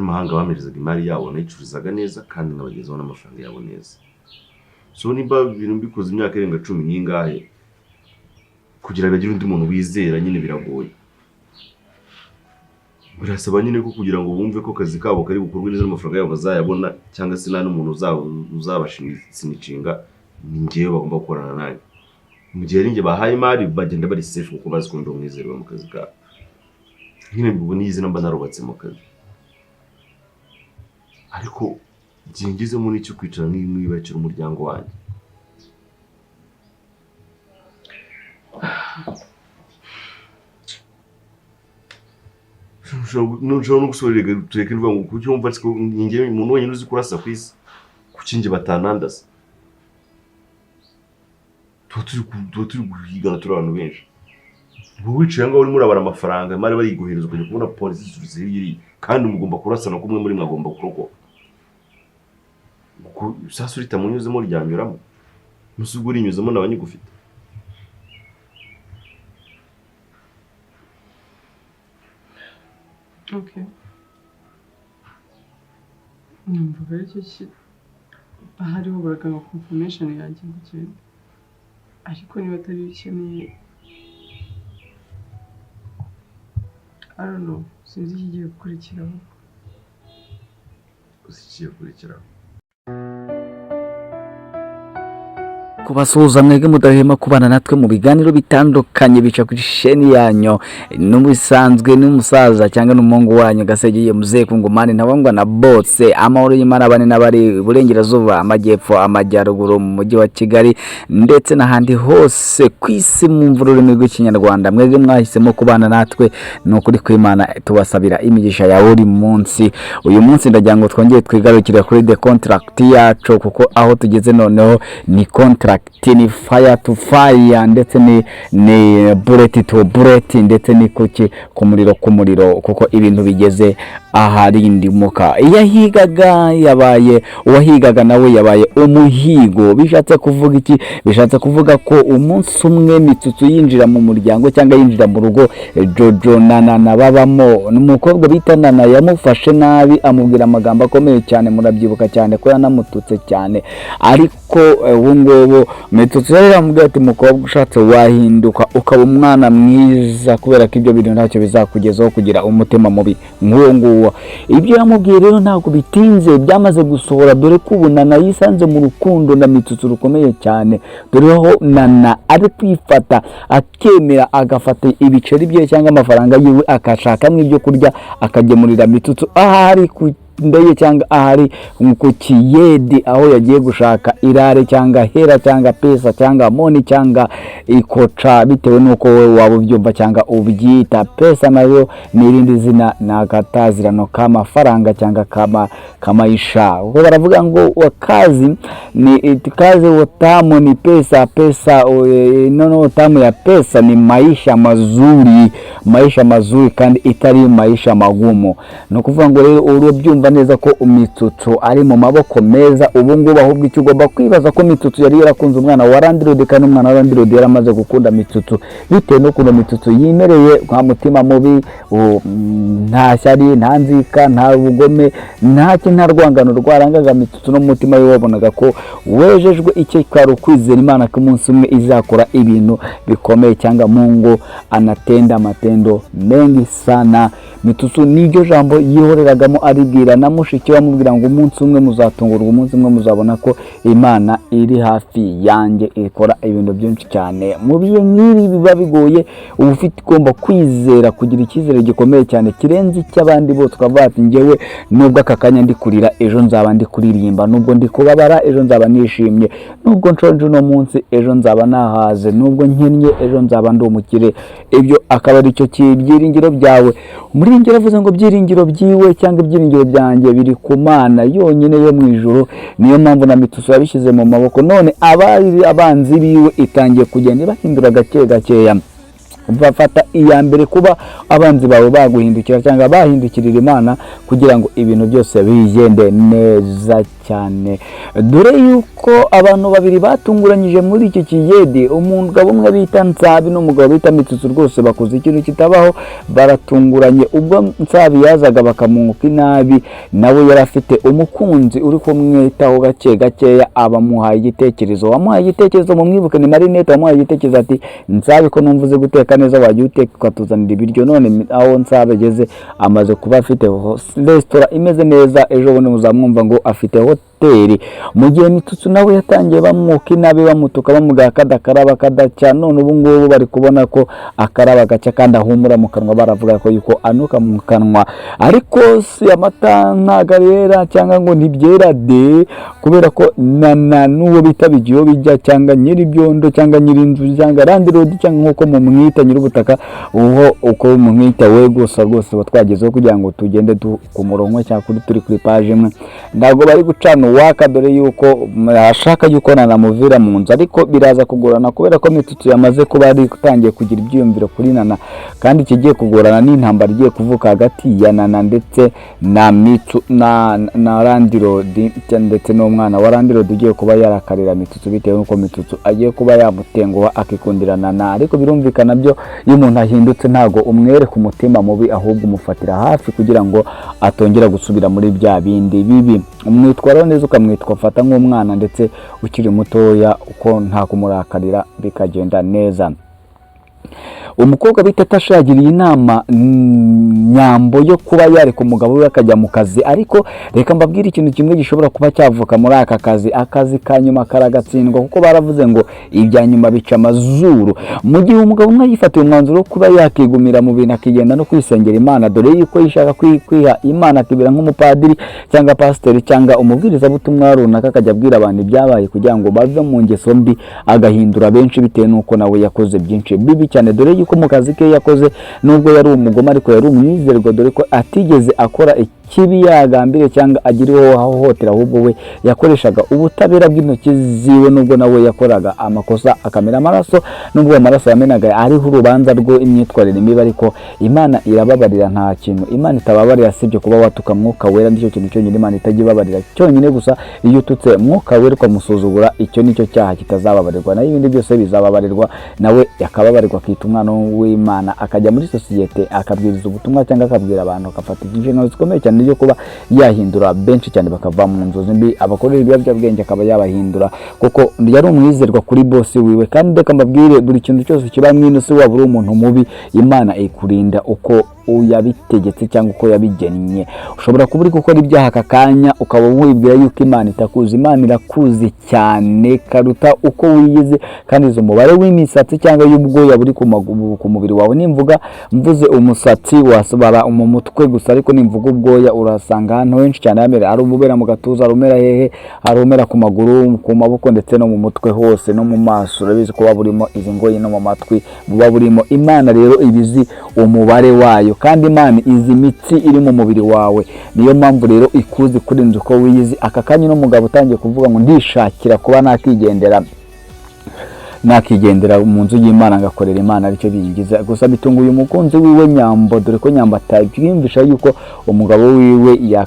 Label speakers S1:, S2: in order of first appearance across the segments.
S1: Abanyamahanga bamerezaga imari yabo, nayicururizaga neza kandi nkabagezaho n'amafaranga yabo neza. So nimba ibintu mbikoze imyaka irenga cumi n'ingahe, kugira ngo agire undi muntu wizera nyine biragoye. Birasaba nyine ko kugira ngo bumve ko akazi kabo kari bukorwe neza, n'amafaranga yabo bazayabona, cyangwa se nta n'umuntu uzabasinicinga, ni njyewe bagomba gukorana nanjye. Mu gihe ari njye bahaye imari, bagenda bari safe kuko bazi ko ndi umwizerwa mu kazi kabo. Nyine ubu n'izina mba narubatse mu kazi, ariko igihe ngezemo n'icyo kwicara nkiyubakira umuryango wanjye. Ntushobora no gusohora, tureke mvuga ngo kuki wumva ariko ni njyewe umuntu wenyine uzi kurasa ku isi? Kuki njye batanandasa? Tuba turi guhigana, turi abantu benshi. Uba wicaye aho ngaho urimo urabara amafaranga, imari bariguhereza, ukajya kubona polisi ziturutse hirya iriya, kandi mugomba kurasana ko umwe muri mwe agomba kurokoka. Kuko isasu ritamunyuzemo ryanyuramo, ntusi ubwo urinyuzemo naba nyigufite.
S2: Okay, numvaga aricyo ki ahari waburaga nka confirmation yanjye ngo ugende, ariko niba atari yo ukeneye, I don't know, sinzi ikigiye gukurikiraho.
S1: Uzi ikigiye gukurikiraho?
S3: Kubasuhuza mwebwe mudahwema kubana natwe mu biganiro bitandukanye bica kuri sheni yanyu n'ubusanzwe, n'umusaza cyangwa n'umuhungu wanyu Gasegeye Muzehe Kungumani ntawangwa na bose. Amahoro y'Imana abane n'abari iburengerazuba, amajyepfo, amajyaruguru, mu mujyi wa Kigali ndetse n'ahandi hose ku isi mwumva ururimi rw'Ikinyarwanda. Mwebwe mwahisemo kubana natwe, ni ukuri kw'Imana tubasabira imigisha ya buri munsi. Uyu munsi ndagira ngo twongere twigarukire kuri the contract yacu, kuko aho tugeze noneho ni contract, ni fire to fire, ndetse ni bullet to bullet, ndetse ni kuki ku muriro ku muriro, kuko ibintu bigeze aharindimuka. Iyo ahigaga yabaye uwahigaga, nawe yabaye umuhigo. Bishatse kuvuga iki? Bishatse kuvuga ko umunsi umwe Mitsutsu yinjira mu muryango cyangwa yinjira mu rugo Jojo na Nana babamo, umukobwa bita Nana yamufashe nabi, amubwira amagambo akomeye cyane. Murabyibuka cyane ko yanamututse cyane. Ariko ubu ngubu Mitsutsu yari yamubwiye ati: "Mukobwa, ushatse wahinduka ukaba umwana mwiza, kubera ko ibyo bintu ntacyo bizakugezaho kugira umutima mubi nk'uwo nguwo." Ibyo yamubwiye rero ntabwo bitinze byamaze gusohora, dore ko ubu Nana yisanze mu rukundo na Mitsutsu rukomeye cyane, dore aho Nana ari kwifata akemera agafata ibiceri bye cyangwa amafaranga yiwe, akashakamo ibyo kurya, akagemurira Mitsutsu ahari ku ndege cyangwa ahari ku kiyedi, aho yagiye gushaka irare cyangwa hera cyangwa pesa cyangwa money cyangwa ikoca, bitewe n'uko wowe waba ubyumva cyangwa ubyita. Pesa nayo ni irindi zina, ni agatazirano k'amafaranga cyangwa k'amayisha, kuko baravuga ngo kazi ni kazi, utamu ni pesa, pesa noneho tamu ya pesa ni maisha mazuri, maisha mazuri kandi itari maisha magumu. Ni ukuvuga ngo rero urabyumva neza ko Mitsutsu ari mu maboko meza ubu ngubu. Ahubwo icyo ugomba kwibaza, ko Mitsutsu yari yarakunze umwana wa landlord, kandi umwana wa landlord yaramaze gukunda Mitsutsu, bitewe n'ukuntu Mitsutsu yimereye, nta mutima mubi, nta shyari, nta nzika, nta bugome, nta kintu, nta rwangano rwarangaga Mitsutsu. No mu mutima we wabonaga ko wejejwe. Icyo kwari ukwizera Imana ko umunsi umwe izakora ibintu bikomeye, cyangwa Mungu anatenda matendo mengi sana. Mitsutsu niryo jambo yihoreragamo, aribwira na mushiki we, amubwira ngo umunsi umwe muzatungurwa, umunsi umwe muzabona ko Imana iri hafi yanjye, ikora ibintu byinshi cyane. Mu bihe nk'ibi biba bigoye, uba ufite ugomba kwizera, kugira icyizere gikomeye cyane kirenze icy'abandi bose, ukavuga ati: "Njyewe nubwo aka kanya ndi kurira, ejo nzaba ndi kuririmba; nubwo ndi kubabara, ejo nzaba nishimye; nubwo nshonje uno munsi, ejo nzaba nahaze; nubwo nkennye, ejo nzaba ndi umukire." Ibyo akaba ari cyo byiringiro byawe. Umuririmbyi avuze ngo byiringiro byiwe cyangwa ibyiringiro byanjye biri ku Mana yonyine yo mu ijuru. Niyo mpamvu na Mitsutsu yabishyize mu maboko, none abari abanzi biwe itangiye kugenda ibahindura gake gakeya. Bafata iya mbere kuba abanzi bawe baguhindukira cyangwa bahindukirira Imana kugira ngo ibintu byose bigende neza. cyane, dore yuko abantu babiri batunguranyije muri iki kiyedi, umugabo umwe bita Nsabi n'umugabo bita Mitsutsu, rwose bakoze ikintu kitabaho, baratunguranye. Ubwo Nsabi yazaga bakamwuka inabi, nawe yari afite umukunzi uri kumwitaho gake gakeya, abamuhaye igitekerezo. Wamuhaye igitekerezo mumwibuke ni Marinette wamuhaye igitekerezo, ati: "Nsabi, ko numva uzi guteka neza, wajya uteka ukatuzanira ibiryo." None aho Nsabi ageze, amaze kuba afite resitora imeze neza, ejo bundi muzamwumva ngo afite hoteli. Mu gihe Mitsutsu nawe yatangiye bamwuka inabi, bamutuka, bamugaha kadakaraba kadacya, none ubu ngubu bari kubona ko akaraba gacya kandi ahumura mu kanwa. Baravuga ko yuko anuka mu kanwa, ariko si amata ntago arera cyangwa ngo ntibyera de, kubera ko na n'uwo bita bigiyo bijya cyangwa nyir'ibyondo cyangwa nyir'inzu cyangwa landlord cyangwa nk'uko mumwita nyir'ubutaka, uwo uko mumwita we gusa rwose tuba twagezeho kugira ngo tugende ku murongo cyangwa kuri turi kuri paje imwe. Ntabwo bari gucana uwaka, dore yuko ashaka yuko nanamuvira mu nzu, ariko biraza kugorana kubera ko Mitsutsu yamaze kuba ari utangiye kugira ibyiyumviro kuri Nana, kandi ikigiye kugorana ni intambara igiye kuvuka hagati ya Nana ndetse na Mitsu na landlord, ndetse n'umwana wa landlord ugiye kuba yarakarira Mitsutsu bitewe n'uko Mitsutsu agiye kuba yamutenguha akikundira Nana. Ariko birumvikana byo, iyo umuntu ahindutse ntago umwereka umutima mubi, ahubwo umufatira hafi kugira ngo atongera gusubira muri bya bindi bibi. Umwitwaraho neza, ukamwitwa afata nk'umwana ndetse ukiri mutoya, uko nta kumurakarira, bikagenda neza. Umukobwa bita Tasha yagiriye inama Nyambo yo kuba yareka umugabo we akajya mu kazi, ariko reka mbabwire ikintu kimwe gishobora kuba cyavuka muri aka kazi. Akazi ka nyuma karagatsindwa, kuko baravuze ngo ibya nyuma bica amazuru. Mu gihe umugabo umwe yifatiye umwanzuro wo kuba yakigumira mu bintu, akigenda no kwisengera Imana, dore yuko yishaka kwiha Imana, akibera nk'umupadiri cyangwa pasiteri cyangwa umubwirizabutumwa runaka, akajya abwira abantu ibyabaye kugira ngo bave mu ngeso mbi, agahindura benshi bitewe n'uko nawe yakoze byinshi bibi cyane, dore yuko mu kazi ke yakoze, nubwo yari umugome ariko yari umwizerwa, dore ko atigeze akora ikibi yagambiriye cyangwa agire uwo ahohotera, ahubwo we yakoreshaga ubutabera bw'intoki ziwe, nubwo nawe yakoraga amakosa akamena amaraso, nubwo ayo maraso yamenaga ariho urubanza rwo imyitwarire mibi, ariko Imana irababarira. Nta kintu Imana itababarira sibyo kuba watuka Mwuka Wera, nicyo kintu cyonyine Imana itajya ibabarira cyonyine gusa. Iyo ututse Mwuka Wera ukamusuzugura, icyo nicyo cyaha kitazababarirwa, naho ibindi byose bizababarirwa. Nawe yakababarirwa, akita umwana w'Imana, akajya muri sosiyete akabwiriza ubutumwa cyangwa akabwira abantu, agafata inshingano zikomeye cyane yo kuba yahindura benshi cyane bakava mu nzozi mbi, abakorera ibiyobyabwenge akaba yabahindura, kuko yari umwizerwa kuri bosi wiwe. Kandi reka mbabwire, buri kintu cyose kiba mu ino si, waba uri umuntu mubi, Imana ikurinda uko yabitegetse cyangwa uko yabigennye. Ushobora kuba uri gukora ibyaha aka kanya ukaba wibwira yuko Imana itakuzi. Imana irakuzi cyane karuta uko wiyizi, kandi izi umubare w'imisatsi cyangwa y'ubwoya buri ku mubiri wawe. Nimvuga mvuze umusatsi wasubara mu mutwe gusa, ariko nimvuga ubwoya urasanga ahantu henshi cyane hamera, hari ububera mu gatuza, hari umera hehe, hari umera ku maguru, ku maboko, ndetse no mu mutwe hose, no mu maso urabizi ko buba burimo, izi ngoyi no mu matwi buba burimo. Imana rero iba izi umubare wayo, kandi Imana izi imitsi iri mu mubiri wawe. Niyo mpamvu rero ikuzi kurenza uko wiyizi. Aka kanya n'umugabo utangiye kuvuga ngo ndishakira kuba nakigendera mu nzu y'Imana ngakorera Imana, aricyo bingiza gusa, bitunguye umukunzi wiwe Nyambo, dore ko Nyambo atabyiyumvisha yuko umugabo wiwe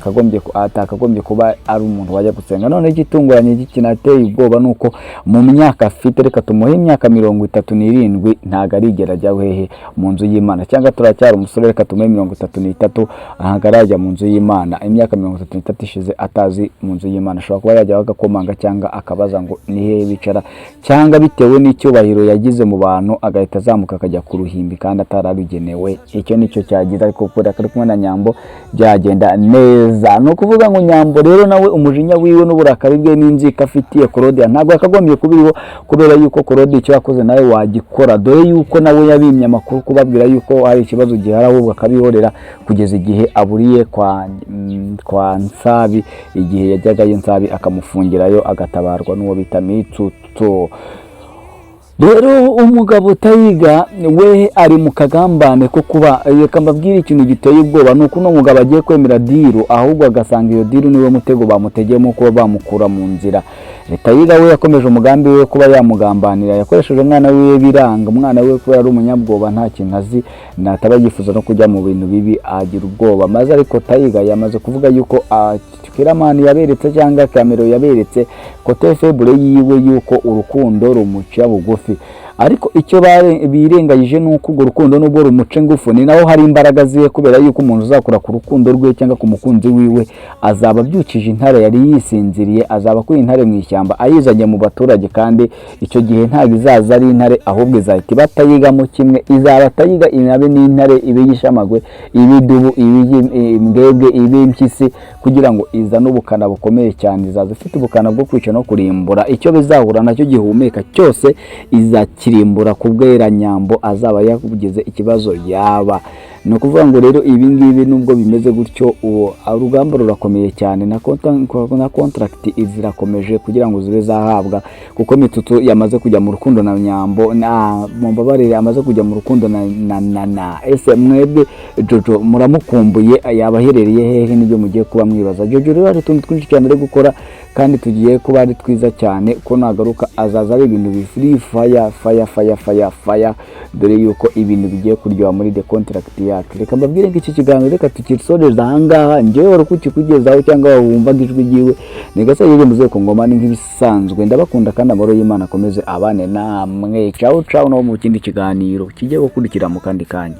S3: atakagombye kuba ari umuntu wajya gusenga. None igitunguranye kinateye ubwoba ni uko mu myaka afite, reka tumuhe imyaka 37, ntabwo arigera ajya hehe mu nzu y'Imana, cyangwa turacyari umusore, reka tumuhe 33, ntabwo arajya mu nzu y'Imana. Imyaka 33 ishize atazi mu nzu y'Imana. Ashobora kuba yajya agakomanga cyangwa akabaza ngo ni hehe bicara, cyangwa bitewe n'icyubahiro yagize mu bantu agahita azamuka akajya ku ruhimbi kandi atarabigenewe. Icyo nicyo cyagize, ariko kubera ko ari kumwe na Nyambo byagenda neza. Ni ukuvuga ngo Nyambo rero nawe umujinya wiwe n'uburakari bwe n'inzika afitiye Claudia ntabwo yakagombye kubiriho, kubera yuko Claudia icyo yakoze nawe wagikora, dore yuko nawe yabimye amakuru kubabwira yuko hari ikibazo gihari, ahubwo akabihorera kugeza igihe aburiye kwa Nsabi, igihe yajyagayo Nsabi akamufungirayo, agatabarwa n'uwo bita Mitsutsu. Rero umugabo Tayiga we ari mu kagambane ko kuba, reka mbabwire ikintu giteye ubwoba, ni uko uno mugabo agiye kwemera deal, ahubwo agasanga iyo deal niwe mutego bamutegeyemo kuba bamukura mu nzira. Tayiga we yakomeje umugambi we kuba yamugambanira. Yakoresheje umwana wiwe biranga. Umwana we kubera ari umunyabwoba, nta kintu azi, nataba yifuza no kujya mu bintu bibi, agira ubwoba maze. Ariko Tayiga yamaze kuvuga yuko Kiramani yaberetse cyangwa Kamero yaberetse côté faible yiwe, yuko urukundo rumuca bugufi. Ariko icyo birengagije ni uko urwo rukundo nubwo rumuca ingufu, ni naho hari imbaraga ziwe, kubera yuko umuntu uzakora ku rukundo rwe cyangwa ku mukunzi wiwe azaba abyukije intare yari yisinziriye, azaba akuye intare mu ishyamba ayizanye mu baturage. Kandi icyo gihe ntabwo izaza ari intare, ahubwo izahita iba Tayigamo kimwe. Izaba Tayiga, inabe n'intare, ibe yishamagwe, ibe idubu, ibe imbwebwe, ibe impyisi, kugira ngo izane ubukana bukomeye cyane. Izaza ifite ubukana bwo kwica no kurimbura. Icyo bizahura nacyo gihumeka cyose izakirimbura ku bwera Nyambo azaba yagize ikibazo yaba. Ni ukuvuga ngo rero ibi ngibi nubwo bimeze gutyo, uwo urugamba rurakomeye cyane na contract zirakomeje kugira ngo zibe zahabwa, kuko Mitutu yamaze kujya mu rukundo na Nyambo, na mumbabarire, amaze kujya mu rukundo na ese mwebwe Jojo muramukumbuye? Yaba aherereye hehe? Nibyo mugiye kuba mwibaza. Jojo rero hari utuntu twinshi cyane ari gukora kandi tugiye kuba ari twiza cyane, ko nagaruka azaza ari ibintu bifuri fire, fire, fire, fire, fire, dore yuko ibintu bigiye kuryoha muri The Contract yacu. Reka mbabwire ngo iki kiganiro reka tukisoreza ahangaha. Njyewe wari kukikugezaho cyangwa wumvaga ijwi ryiwe ni Gasore Muzehe ku ngoma, ni nk'ibisanzwe. Ndabakunda kandi amahoro y'Imana akomeze abane namwe. Ciao ciao, no mu kindi kiganiro kigiye gukurikira mu kandi kanya.